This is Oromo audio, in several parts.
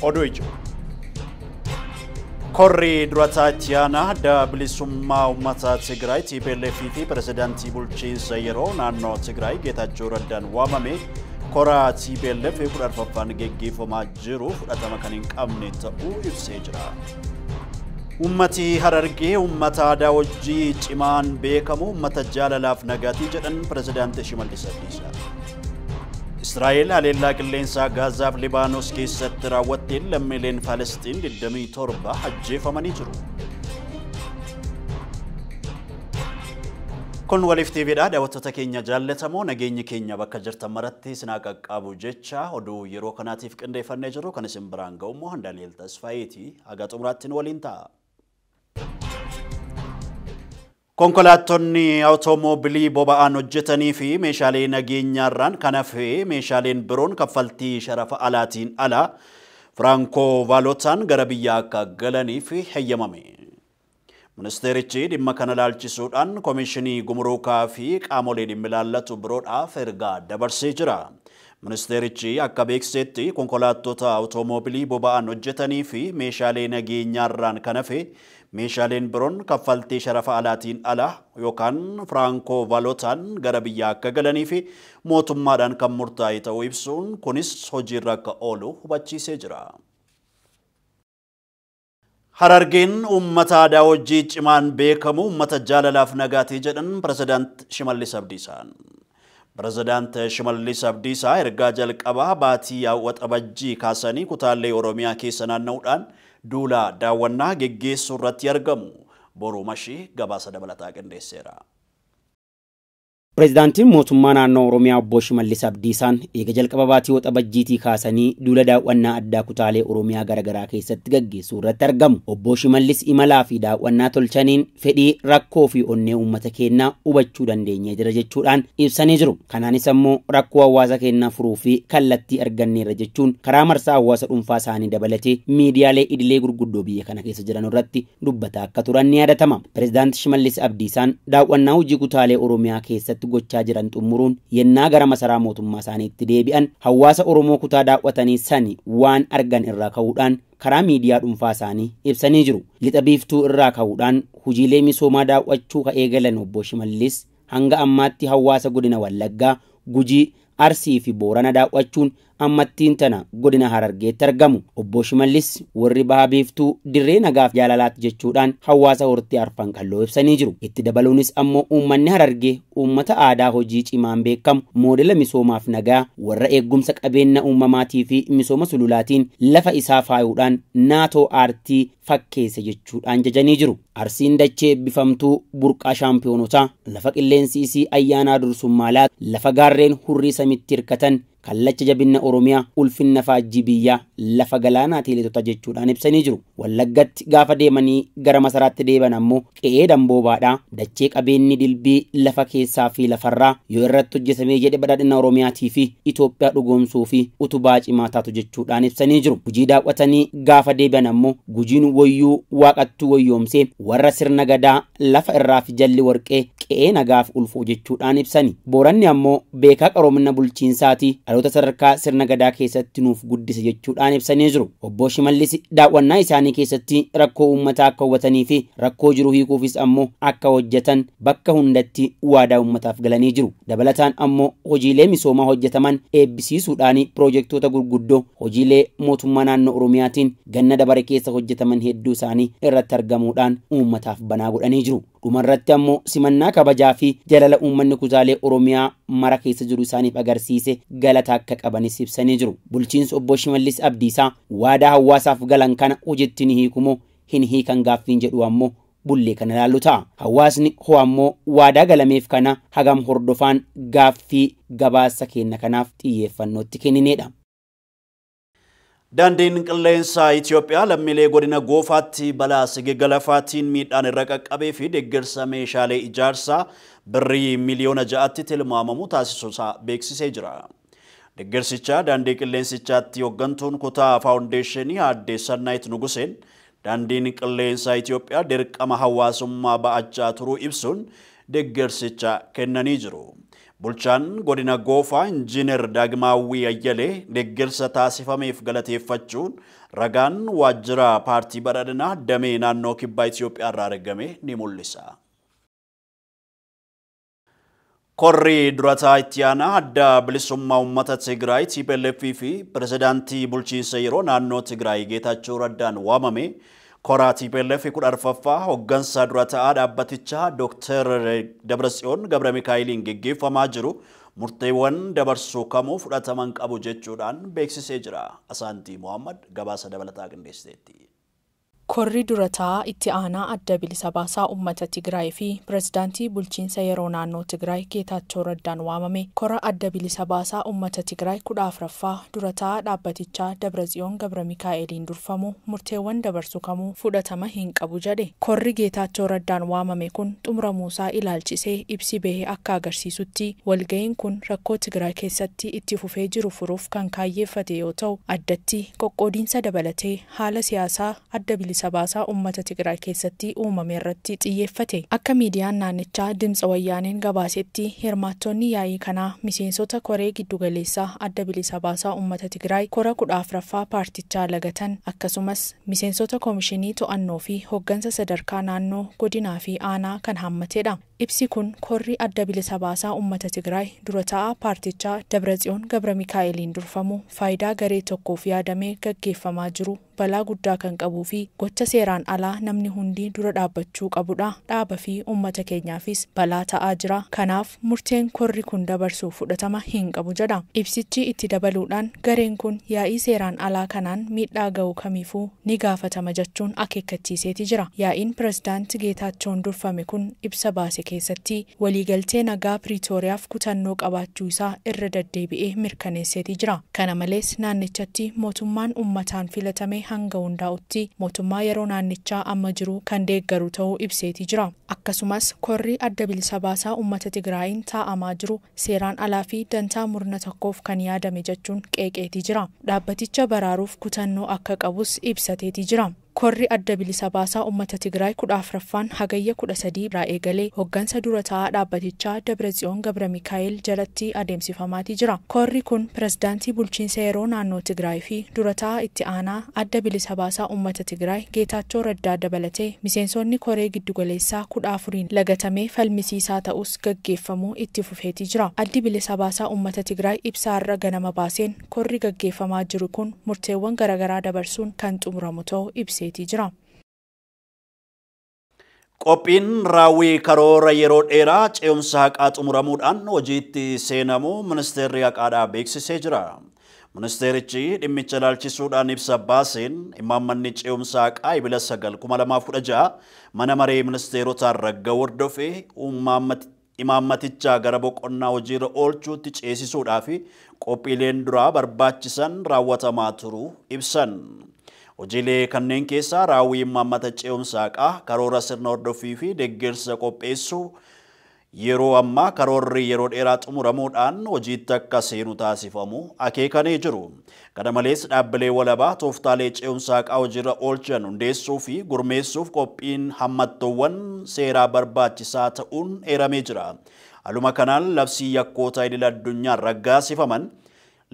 Oduu ijoo. Korri durataa itti aanaa adda bilisummaa uummata Tigraay TPLF fi pirezidaantii bulchiinsa yeroo naannoo Tigraay Geetaachoo Raddaan waamame kora TPLF 14ffaan geggeeffamaa jiru fudhatama kan hin qabne ta'uu ibsee jira. Uummati Harargee uummata aadaa hojii cimaan beekamu uummata jaalalaaf nagaatii jedhan pirezidaantii Shimallis Abdiisaa. Israa'el haleellaa qilleensaa Gaazaaf Libaanos keessatti raawwatteen lammiileen Falastiin 27 ajjeefamanii jiru. Kun Waliif TVdha. Daawwattoota keenya jaallatamoo nageenyi keenya bakka jirtan maratti isin haa qaqqabu jecha oduu yeroo kanaatiif qindeeffannee jirru kan isin biraan ga'u immoo Daani'el Tasfaayeeti. Haga xumuraatti nu waliin ta'a. Konkolaattonni awutoomobilii boba'aan hojjetanii fi meeshaalee nageenyaarraan kan hafe meeshaaleen biroon kaffaltii sharafa alaatiin ala Firankoo Vaalotaan gara biyyaa akka galaniif heeyyamame. Ministeerichi dhimma kana ilaalchisuudhaan Komishinii Gumuruukaa fi qaamolee dhimmi ilaallatu biroodhaaf ergaa dabarsee jira. Ministeerichi akka beeksisetti konkolaattota awutoomobilii boba'aan hojjetanii fi meeshaalee nageenyaarraan kan hafe meeshaaleen biroon kaffaltii sharafa alaatiin ala yookaan Firankoo Vaalotaan gara biyyaa akka galanii fi mootummaadhaan kan murtaa'e ta'uu ibsuun kunis hojiirra akka oolu hubachiisee jira. Harargeen uummata aadaa hojii cimaan beekamu uummata jaalalaaf nagaatii jedhan pirezidaant Shimallis Abdiisaan. Pirezidaant Shimallis Abdiisaa ergaa jalqabaa baatii Waxabajjii kaasanii kutaalee Oromiyaa keessa naanna'uudhaan duula daawwannaa geggeessuu irratti argamu. Boruu Mashii gabaasa dabalataa qindeesseera. Pireezidaantiin mootummaa naannoo Oromiyaa obbo Shimallis Abdiisaan eega jalqaba baatii Waxabajjiitii kaasanii duula daawwannaa addaa kutaalee Oromiyaa garaagaraa keessatti gaggeessuu irratti argamu. Obbo Shimallis imalaa fi daawwannaa tolchaniin fedhii rakkoo fi onnee uummata keenyaa hubachuu dandeenyee jira jechuudhaan ibsanii jiru. Kanaanis ammoo rakkoo hawaasa keenyaa furuu fi kallattii arganneerra jechuun karaa marsaa hawaasa dhuunfaa isaanii dabalatee miidiyaalee idilee gurguddoo biyya kana keessa jiran irratti dubbataa akka turan ni yaadatama. Pireezidaanti Shimallis Abdiisaan daawwannaa hojii kutaalee Oromiyaa keessatti gochaa jiran xumuruun yennaa gara masaraa mootummaa isaaniitti deebi'an hawaasa Oromoo kutaa daawwatanii sani waan argan irraa ka'uudhaan karaa miidiyaa dhuunfaa isaanii ibsanii jiru. Lixa biiftuu irraa ka'uudhaan hojiilee misoomaa daawwachuu ka eegalan obbo Shimallis hanga ammaatti hawaasa godina Wallaggaa, Gujii, Arsii fi Boorana daawwachuun ammattiin tana godina Harargeetti argamu. Obbo Shimallis warri baha biiftuu dirree nagaaf jaalalaatti jechuudhaan hawaasa hortee arfan qalloo ibsanii jiru. Itti dabaluunis ammoo uummanni Harargee uummata aadaa hojii cimaan beekamu moodela misoomaaf nagaa warra eegumsa qabeenya uumamaatii fi misooma sululaatiin lafa isaa faayuudhaan naatoo aartii fakkeesse jechuudhaan jajanii jiru. Arsiin dachee eebbifamtuu burqaa shaampiyonotaa lafa qilleensi isii ayyaanaa dursummaa laatu lafa gaarreen hurrii samitti hirkatan kallacha jabina Oromiyaa ulfinna faajjii biyyaa lafa galaanaa teeletota jechuudhaan ibsanii jiru. Wallaggatti gaafa deemanii gara masaraatti deeban ammoo qe'ee damboobaadhaa dachee qabeenyi dilbii lafa keessaa fi lafarraa yoo irratti hojjetamee jedhe badhaadhina Oromiyaatii fi Itoophiyaa dhugoomsuu fi utubaa cimaa taatu jechuudhaan ibsanii jiru. Gujii daawwatanii gaafa deebi'an ammoo gujiin wayyuu waaqattuu wayyoomsee warra sirna gadaa lafa irraa fi jalli warqee qe'ee nagaaf ulfoo jechuudhaan ibsani. Booranni ammoo beekaa qaroomina bulchiinsaatii dhaloota sadarkaa sirna gadaa keessatti nuuf guddise jechuudhaan ibsanii jiru. Obbo Shimallis daawwannaa isaanii keessatti rakkoo uummataa akka hubatanii fi rakkoo jiru hiikuufis ammoo akka hojjetan bakka hundatti waadaa uummataaf galanii jiru. Dabalataan ammoo hojiilee misoomaa hojjetaman eebbisiisuudhaan piroojektota gurguddoo hojiilee mootummaa naannoo Oromiyaatiin ganna dabare keessa hojjetaman hedduu isaanii irratti argamuudhaan uummataaf banaa godhanii jiru. Dhumarratti ammoo simannaa kabajaa fi jaalala uummanni kutaalee Oromiyaa mara keessa jiru isaaniif agarsiise galata akka qabanis ibsanii jiru. Bulchiinsi obbo Shimallis Abdiisaa waadaa hawaasaaf galan kana hojiitti ni hiikumoo hin hiikan gaaffiin jedhu ammoo bullee kana ilaallu ta'a. Hawaasni hoo ammoo waadaa galameef kana hagam hordofaan gaaffii gabaasa kenna kanaaf xiyyeeffannootti kenninedha. Daandiin qilleensaa Itoophiyaa lammiilee godina Goofaatti balaa sigiga lafaatiin miidhaan irra qaqqabee fi deeggarsa meeshaalee ijaarsaa birrii miliyoona 6tti tilmaamamu taasisuusaa beeksisee jira. Deeggarsicha daandii qilleensichaatti hooggantuun kutaa faawundeeshinii aadde Sannaayit Nuguseen daandiin qilleensaa Itoophiyaa dirqama hawaasummaa ba'achaa turuu ibsuun deeggarsicha kennanii jiru. Bulchaan godina Goofaa Injiinar Daagmaawwii Ayyalee deeggarsa taasifameef galateeffachuun ragaan waajjira paartii badhaadhinaa damee naannoo kibbaa Itoophiyaa irraa argame ni mul'isa. Korri durataa itti aanaa adda bilisummaa uummata Tigraay TPLF fi pirezidaantii bulchiinsa yeroo naannoo Tigraay Geetaachoo Raddaan waamame koraa TPLF 14ffaa hooggansa durataa dhaabbatichaa Dr. Dabratsiyoon Gabra Mikaa'eliin geggeeffamaa jiru murteewwan dabarsuu kamuu fudhataman qabu jechuudhaan beeksisee jira. Asaantii Mohammad gabaasa dabalataa qindeessiteetti. Korri durataa itti aanaa adda bilisa baasaa uummata Tigraay fi pirezidaantii bulchiinsa yeroo naannoo Tigraay Geetaachoo Raddaan waamame kora adda bilisa baasaa uummata Tigraay 14ffaa durataa dhaabbatichaa Dabratsiyoon Gabra Mikaa'eliin durfamu murteewwan dabarsuu kamuu fudhatama hin qabu jedhe. Korri Geetaachoo Raddaan waamame kun xumuramuusaa ilaalchisee ibsi bahee akka agarsiisutti walga'iin kun rakkoo Tigraay keessatti itti fufee jiru furuuf kan kaayyeeffate yoo ta'u addatti qoqqoodiinsa dabalatee haala siyaasaa adda bilisa baasaa uummata Tigraay keessatti uumame irratti xiyyeeffate. Akka miidiyaan naannichaa Dimtsa Wayyaaneen gabaasetti hirmaattonni yaa'ii kanaa miseensota koree giddugaleessaa adda bilisa baasaa uummata Tigraay kora 14ffaa paartichaa lagatan akkasumas miseensota koomishinii to'annoo fi hooggansa sadarkaa naannoo godinaa fi aanaa kan hammatedha. Ibsi kun korri adda bilisa baasaa uummata Tigraay dura taa'aa paartichaa Dabratsiyoon Gabra Mikaa'eliin durfamu faayidaa garee tokkoof yaadamee gaggeeffamaa jiru balaa guddaa kan qabuu fi gocha seeraan alaa namni hundi dura dhaabbachuu qabudha. Dhaaba fi uummata keenyaafis balaa ta'aa jira. Kanaaf murteen korri kun dabarsuuf fudhatama hin qabu jedha. Ibsichi itti dabaluudhaan gareen kun yaa'ii seeraan alaa kanaan miidhaa ga'u kamiifuu ni gaafatama jechuun akeekkachiiseeti jira. Yaa'iin pirezidaanti Geetaachoon durfame kun ibsa baase keessatti waliigaltee nagaa Piriitooriyaaf kutannoo qabaachuu isaa irra deddeebi'ee mirkaneesseeti jira. Kana malees naannichatti mootummaan uummataan filatame hanga hundaa'utti mootummaa yeroo naannichaa amma jiru kan deeggaru ta'uu ibseeti jira. Akkasumas korri adda bilisa baasaa uummata Tigraayin taa'amaa jiru seeraan alaa fi dantaa murna tokkoof kan yaadame jechuun qeeqeeti jira. Dhaabbaticha baraaruuf kutannoo akka qabus ibsateeti jira. Korri adda bilisa baasaa uummata Tigraay 14ffaan hagayya 13 irraa eegalee hooggansa dura taa'aa dhaabbatichaa Dabratsiyoon Gabra Mikaa'el jalatti adeemsifamaatii jira. Korri kun pirezidaantii bulchiinsa yeroo naannoo Tigraay fi dura taa'aa itti aanaa adda bilisa baasaa uummata Tigraay Geetaachoo Raddaa dabalatee miseensonni koree giddugaleessaa 14 lagatamee falmisiisaa ta'us gaggeeffamuu itti fufeetii jira. Addi bilisa baasaa uummata Tigraay ibsaa irra ganama baaseen korri gaggeeffamaa jiru kun murteewwan garaagaraa dabarsuun kan xumuramu ta'uu ibsee jira. Qophiin raawwii karoora yeroo dheeraa ce'umsa haqaa xumuramuudhaan hojiitti seenamuu ministeerri haqaadhaa beeksisee jira. Ministeerichi dhimmicha ilaalchisuudhaan ibsa baaseen imaammanni ce'umsa haqaa Ebila 9, 2016 mana maree ministeerotaan ragga'u hordofee imaammatichaa gara boqonnaa hojiirra oolchuutti ceesisuudhaa fi qophiileen duraa barbaachisan raawwatamaa turuu ibsan. Hojiilee kanneen keessaa raawwii imaammata ce'umsa haqaa karoora sirna hordoffii fi deeggarsa qopheessuu yeroo ammaa karoorri yeroo dheeraa xumuramuudhaan hojiitti akka seenu taasifamu akeekanii jiru. Kana malees dhaabbilee walabaa tooftaalee ce'umsa haqaa hojiirra oolchan hundeessuu fi gurmeessuuf qophiin hammattoowwan seeraa barbaachisaa ta'uun eeramee jira. Haaluma kanaan labsii yakkoota idil addunyaan raggaasifaman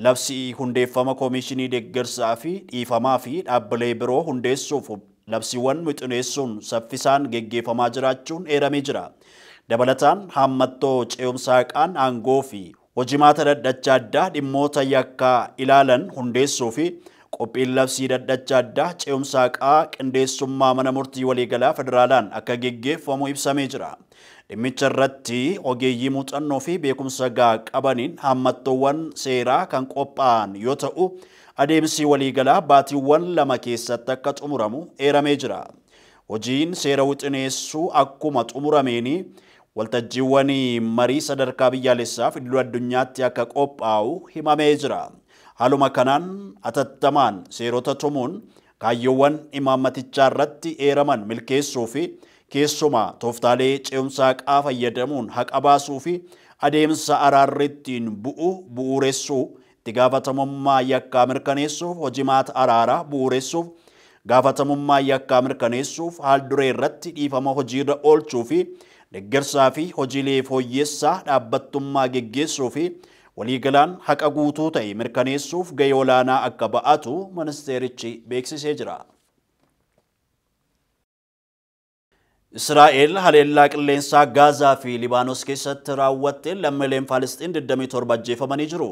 labsii hundeeffama koomishinii deeggarsaa fi dhiifamaa fi dhaabbilee biroo hundeessuuf labsiiwwan wixineessuun saffisaan geggeeffamaa jiraachuun eeramee jira. Dabalataan hammattoo ce'umsa haqaan aangoo fi hojimaata dhaddacha addaa dhimmoota yakkaa ilaalan hundeessuu fi qophiin labsii dhaddacha addaa ce'umsa haqaa qindeessummaa mana murtii waliigalaa federaalaan akka geggeeffamu ibsamee jira. Dhimmicha irratti ogeeyyii muuxannoo fi beekumsa gahaa qabaniin hammattoowwan seeraa kan qophaa'an yoo ta'u, adeemsi waliigalaa baatiiwwan 2 keessatti akka xumuramu eeramee jira. Hojiin seera wixineessuu akkuma xumurameeni waltajjiiwwan marii sadarkaa biyyaalessaa fi idil addunyaatti akka qophaa'u himamee jira. Haaluma kanaan atattamaan seerota tumuun kaayyoowwan imaammatichaa irratti eeraman milkeessuu fi keessumaa tooftaalee ce'umsa haqaa fayyadamuun haqa baasuu fi adeemsa araarri ittiin bu'u bu'uuressuu, itti gaafatamummaa yakkaa mirkaneessuuf, hojimaata araaraa bu'uuressuuf, gaafatamummaa yakkaa mirkaneessuuf, haal duree irratti dhiifama hojiirra oolchuu fi Deeggarsaa fi hojiilee fooyyessaa dhaabbattummaa geggeessuu fi waliigalaan haqa guutuu ta'e mirkaneessuuf gahee olaanaa akka ba'atu ministeerichi beeksisee jira. Israa'el haleellaa qilleensaa Gaazaa fi Libaanos keessatti raawwatteen lammiileen Faalisxiin 27 ajjeefamanii jiru.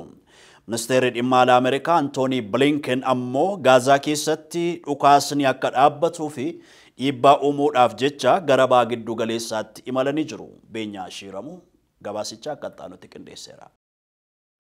Ministeerri dhimma alaa Ameerikaa Antoonii Blinken ammoo Gaazaa keessatti dhukaasni akka dhaabbatuu fi dhiibbaa uumuudhaaf jecha gara baha giddu galeessaatti imalanii jiru. Beenyaa Shiiramuu gabaasicha akka itti qindeesseera.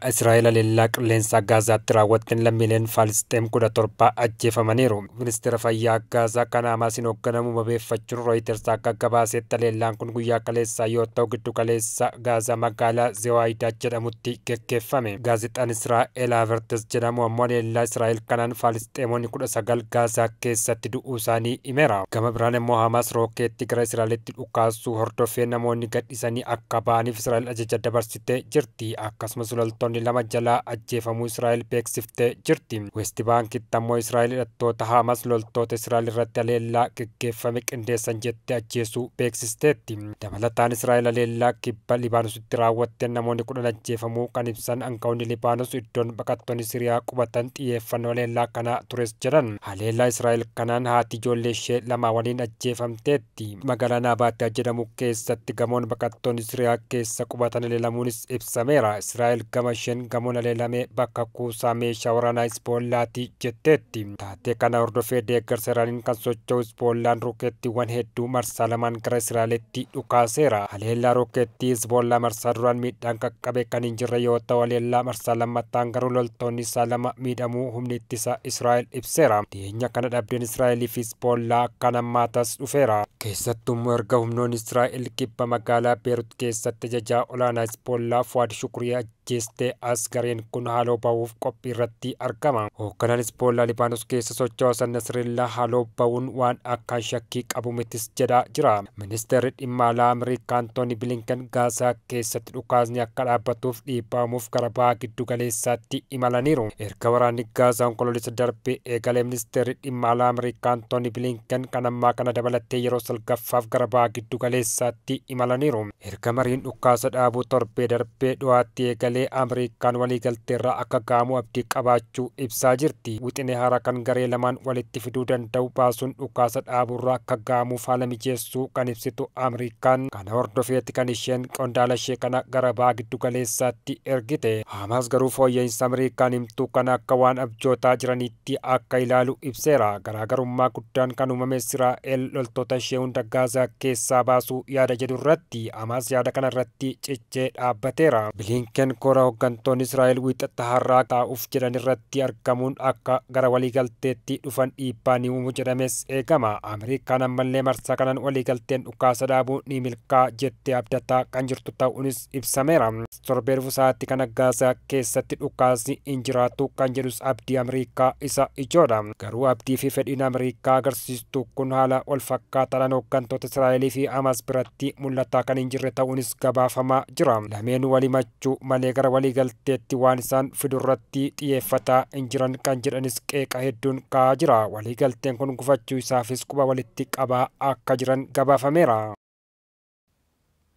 Israa'el haleellaa qilleensaa Gaazaatti raawwatteen lammiileen Faalisxiin 17 ajjeefamaniiru. Ministeera fayyaa Gaazaa kan Hamaasiin hoogganamu wabeeffachuun Reuters akka gabaasetti haleellaan kun guyyaa kaleessaa yoo ta'u giddu galeessa Gaazaa magaalaa Zewaayidaa jedhamutti geggeeffame. Gaazexaan Israa'el Haavertes jedhamu ammoo haleellaa Israa'el kanaan Faalisxeemonni 19 Gaazaa keessatti du'uu isaanii himeera. Gama biraan immoo Hamaas rookeetti gara Israa'elitti dhukaasuu hordofee namoonni gadhiisanii akka ba'aniif Israa'el ajaja dabarsitee jirti. Akkasumas loltoonni lama jalaa ajjeefamuu Israa'el beeksiftee jirti. West Baankitti ammoo Israa'el hidhattoota Hamaas loltoota Israa'el irratti haleellaa geggeeffame qindeessan jettee ajjeesuu beeksisteetti. Dabalataan Israa'el haleellaa kibba Libaanositti raawwatteen namoonni 10 ajjeefamuu kan ibsan aangawoonni Libaanos iddoon baqattoonni Siriyaa qubatan xiyyeeffannoo haleellaa kana tures jedhan. Haleellaa Israa'el kanaan haati ijoollee ishee lama waliin ajjeefamteetti. Magaalaa Naabaatiyaa jedhamu keessatti gamoon baqattoonni Siriyaa keessa qubatan haleelamuunis ibsameera. Israa'el gama isheen gamoon haleelame bakka kuusaa meeshaa waraanaa Hizboollaati jetteetti. Taatee kana hordofee deeggarsa Iraaniin kan socho'u Hizboollaan rookeettiiwwan hedduu marsaa lamaan gara Israa'elitti dhukaaseera. Haleellaa rookeettii Hizboollaa marsaa duraan miidhaan qaqqabe kan hin jirre yoo ta'u haleellaa marsaa lammataan garuu loltoonni isaa lama miidhamuu humni ittisa Israa'el ibseera. Dhiyeenya kana dhabdeen Israa'elii fi Hizboollaa akkaan hammaatas dhufeera. Keessattuu immoo erga humnoonni Israa'el kibba magaalaa Beerut keessatti ajajaa olaanaa Hizboollaa Fuwaad Shukrii ajjeeste as gareen kun haaloo ba'uuf qophii irratti argama. Hoogganaan Hizboollaa Libaanos keessa socho'aa Nasrillaa haaloo ba'uun waan akkaan shakkii qabu mitis jedhaa jira. Ministeerri dhimma alaa Ameerikaa Antooni Bilinken Gaazaa keessatti dhukaasni akka dhaabbatuuf dhiibbaa uumuuf gara baha giddu galeessaatti imalaniiru. Erga waraanni Gaazaa onkoloolessa darbee eegalee ministeerri dhimma alaa Ameerikaa Antooni Bilinken kan ammaa kana dabalatee yeroo salgaffaaf gara baha giddu galeessaatti imalaniiru. Erga mariin dhukaasa dhaabuu torbee darbee dhuwaatti eegalee Ameerikaan waliigalteerraa akka ga'amu abdii qabaachuu ibsaa jirti. Wixinee haaraa kan garee lamaan walitti fiduu danda'u baasuun dhukaasa dhaabuurraa akka ga'amuuf haala mijeessuu kan ibsitu Ameerikaan kana hordofeetti kan isheen qondaala ishee kana gara baha giddu galeessaatti ergite. Hamaas garuu fooyya'insa Ameerikaan himtuu kana akka waan abjootaa jiranitti akka ilaalu ibseera. Garaagarummaa guddaan kan uumame Israa'el loltoota ishee hunda Gaazaa keessaa baasuu yaada jedhu irratti Hamaas yaada kana irratti cichee dhaabbateera. Bilinken kora hooggantoonni Israa'el wiixata har'aa taa'uuf jedhan irratti argamuun akka gara waliigalteetti dhufan dhiibbaa ni uumu jedhames eegama. Ameerikaan ammallee marsaa kanaan waliigalteen dhukaasa dhaabuu ni milkaa jettee abdataa kan jirtu ta'uunis ibsameera. Torbee dhufu sa'aatti kana Gaazaa keessatti dhukaasni hin jiraatu kan jedhus abdii Ameerikaa isa ijoodha. Garuu abdii fi fedhiin Ameerikaa agarsiistu kun haala wal fakkaataadhaan hooggantoota Israa'elii fi Hamaas biratti mul'ataa kan hin jirre ta'uunis gabaafamaa jira. Lameen walimachuu malee gara waliigalteetti waan isaan fidurratti xiyyeeffataa hin jiran kan jedhanis qeeqa hedduun ka'aa jira. Waliigalteen kun gufachuu isaafis quba walitti qabaa akka jiran gabaafameera.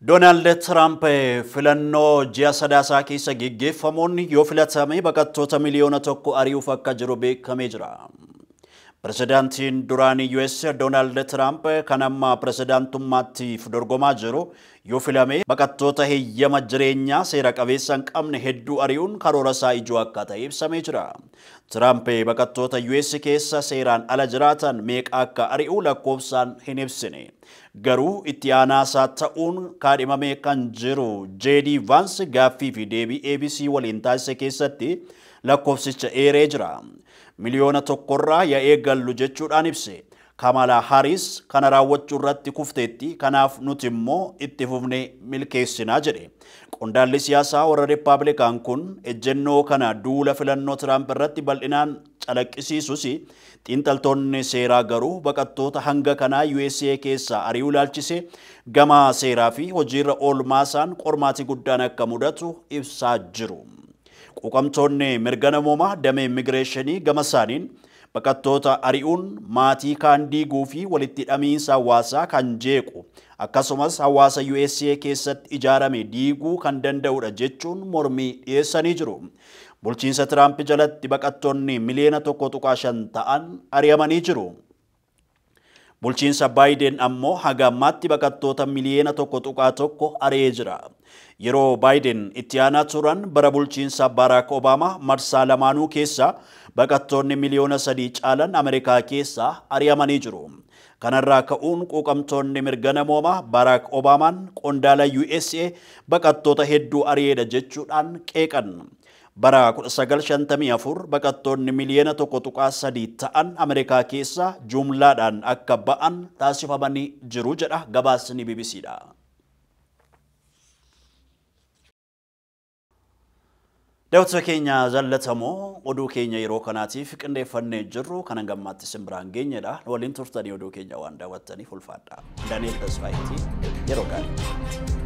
Doonaald Tiraamp filannoo ji'a sadaasaa keessa geggeeffamuun yoo filatame baqattoota 1 million ari'uuf akka jiru beekamee jira. Pirezidaantiin duraanii US Doonaald Tiraamp kan amma pirezidaantummaattiif dorgomaa jiru yoo filame baqattoota heeyyama jireenyaa seera qabeessa hin qabne hedduu ari'uun karoora isaa ijoo akka ta'e ibsamee jira. Tiraamp baqattoota US keessa seeraan ala jiraatan meeqa akka ari'u lakkoofsaan hin ibsine. Garuu itti aanaa isaa ta'uun kaadhimamee kan jiru J.D. Vance gaaffii fi deebii ABC waliin taasise keessatti lakkoofsicha eeree jira. 1 million irraa yaa'ee gallu jechuudhaan ibse. Kamala Harris kana raawwachuu irratti kufteetti, kanaaf nuti immoo itti fufnee milkeessinaa jedhe. Qondaalli siyaasaa warra Rippaabilikaan kun ejjennoo kana duula filannoo Tiraamp irratti bal'inaan calaqqisiisus xiinxaltoonni seeraa garuu baqattoota hanga kanaa USA keessaa ari'uu ilaalchise gama seeraa fi hojiirra oolmaasaan qormaatii guddaan akka mudatu ibsaa jiru. Quuqamtoonni mirga namoomaa damee immigireeshinii gama isaaniin baqattoota ari'uun maatii kaan diiguu fi walitti hidhamiinsa hawaasaa kan jeequ Akkasumas hawaasa USA keessatti ijaarame diiguu kan danda'udha jechuun mormii dhiyeessanii jiru. Bulchiinsa Tiraamp jalatti baqattoonni miliyoona 1.5 ta'an ari'amanii jiru. Bulchiinsa Baayiden ammoo haga ammaatti baqattoota miliyoona 1.1 ari'ee jira. Yeroo Baayiden itti aanaa turan bara bulchiinsa Barack Obama marsaa lamaanuu keessa baqattoonni miliyoona 3 caalan Ameerikaa keessa ari'amanii jiru. Kanarraa ka'uun quuqamtoonni mirga namoomaa Barack Obamaan qondaala USA baqattoota hedduu ari'eedha jechuudhaan qeeqan. Bara 1954 baqattoonni miliyoona 1.3 ta'an Ameerikaa keessa jumlaadhaan akka ba'an taasifamanii jiru jedha gabaasni BBCdha. Daawwattoota keenya jaallatamoo oduu keenya yeroo kanaatiif qindeeffannee jirru kan hanga ammaatti isin biraan geenyedha. Waliin turtanii oduu keenya waan daawwattaniif ulfaadha. Daani'el Tasfaayitii yeroo gaarii.